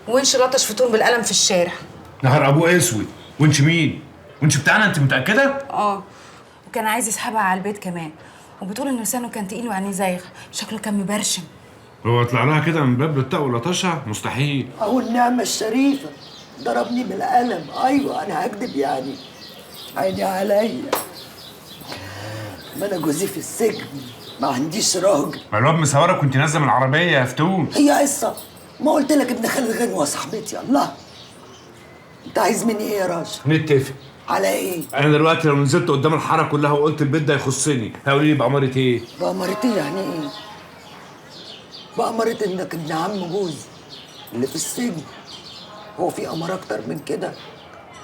ونش لطش فتون بالقلم في الشارع. نهار ابوه اسود. ونش مين؟ ونش بتاعنا؟ انت متاكدة؟ اه، وكان عايز يسحبها على البيت كمان، وبتقول ان لسانه كان تقيل وعينيه زايغه، شكله كان مبرشم. هو طلع لها كده من باب للطاق ولطشها؟ مستحيل. اهو النعمة الشريفة، ضربني بالقلم. ايوه انا هكدب يعني؟ عيني عليا، ما انا جوزي في السجن، ما عنديش راجل. ما الواد مصورك كنت نازله من العربية يا فتون. هي قصة، ما قلت لك ابن خالد غنوه صاحبتي. الله، انت عايز مني ايه يا راشد؟ نتفق على ايه؟ انا دلوقتي لو نزلت قدام الحارة كلها وقلت البيت ده يخصني، هيقولوا لي بأمارة ايه؟ بأمارة ايه يعني ايه؟ بأمارة انك ابن عم جوزي اللي في السجن. هو في أمارة أكتر من كده؟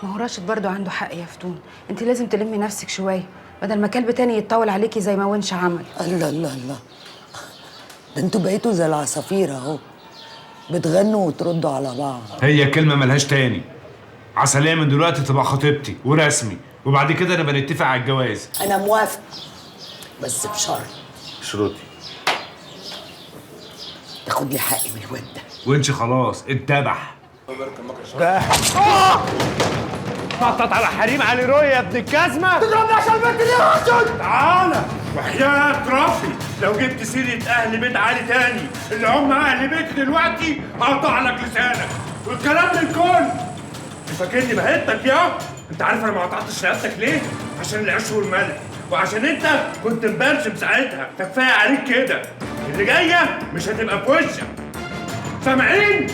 ما هو راشد برضو عنده حق يا فتون، انت لازم تلمي نفسك شوية بدل ما كلب تاني يتطاول عليكي زي ما ونش عمل. الله الله الله، ده انتوا بقيتوا زي العصافير اهو، بتغنوا وتردوا على بعض. هي كلمة ملهاش تاني. عسلية من دلوقتي تبقى خطيبتي ورسمي، وبعد كده نبقى نتفق على الجواز. أنا موافقة بس بشرط. شروطي؟ تاخد لي حقي من الواد ده. ونش خلاص اتذبح. نطط على حريم علي روي يا ابن الجزمة. تضربني عشان البنت دي يا راشد؟ تعالى وحياة ربي لو جبت سيرة أهل بيت علي تاني اللي هم أهل بيتي دلوقتي هقطع لك لسانك والكلام للكل. انت فاكرني بهتك يا؟ انت عارف انا ما قطعتش رقبتك ليه؟ عشان العيش والملح، وعشان انت كنت مبرشم ساعتها، فكفايه عليك كده. اللي جاية مش هتبقى في وشك. سامعين؟